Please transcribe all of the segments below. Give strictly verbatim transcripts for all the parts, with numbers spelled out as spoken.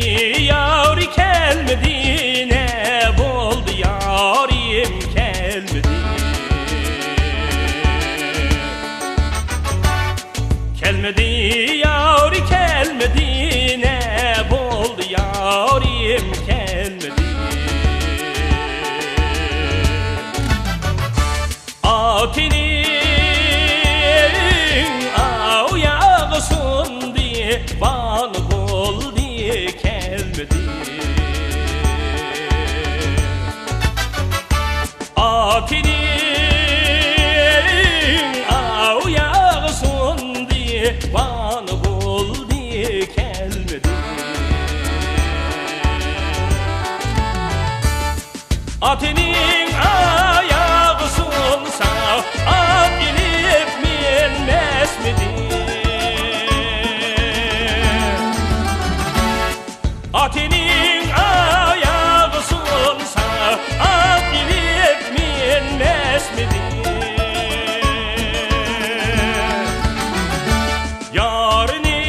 يارى كەلمىدى، نە بولدى، يارىم كەلمىدى. كەلمىدى، يارى كەلمىدى، نە بولدى، يارىم كەلمىدى. ئاتىنىڭ ئاياغى سۇندى، دىۋانە بولدى، كەلمىدى. ئاتىنىڭ ئاياغى سۇندى، دىۋانە بولدى، كەلمىدى. ئاتىنىڭ ئاياغى سۇنسا، ئات ئېلىپ مىنمەسمىدى؟ ئاتىنىڭ ئاياغى سۇنسا، ئات ئېلىپ مىنمەسمىدى؟ يارىنىڭ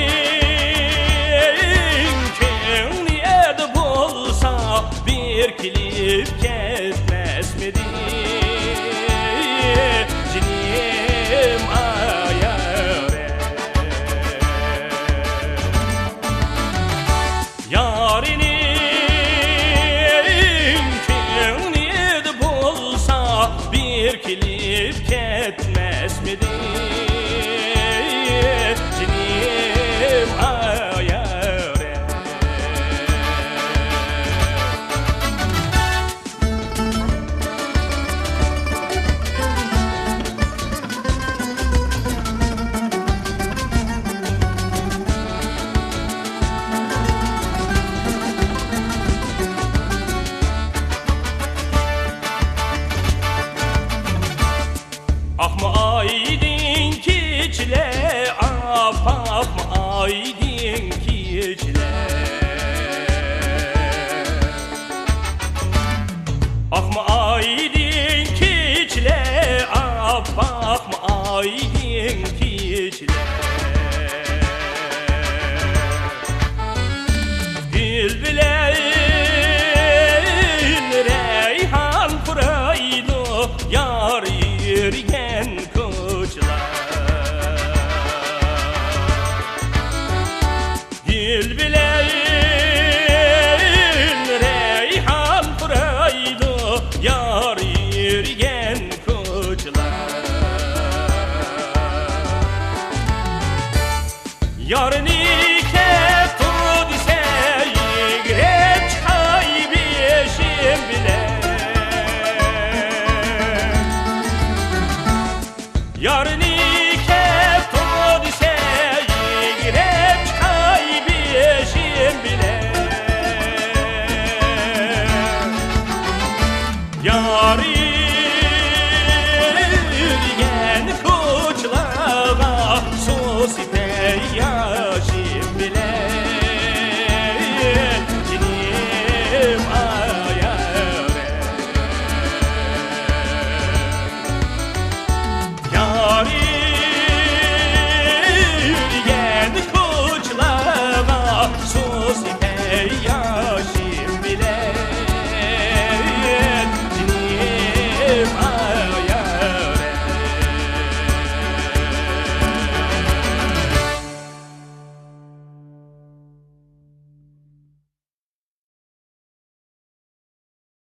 كۆڭلى ئەدە بولسا، بىر كېلىپ كەتمەسمىدى؟ جېنىم ئايارە. يارىنىڭ كۆڭلى ئەدە بولسا، بىر كېلىپ كەتمەسمىدى؟ جېنىم ئايارە. ئاقما ئايدىڭ كېچىلەر، ئاپئاقما ئايدىڭ كېچىلەر. ئاقما ئايدىڭ كېچىلەر، ئاپئاقما ئايدىڭ كېچىلەر. گۈل بىلەن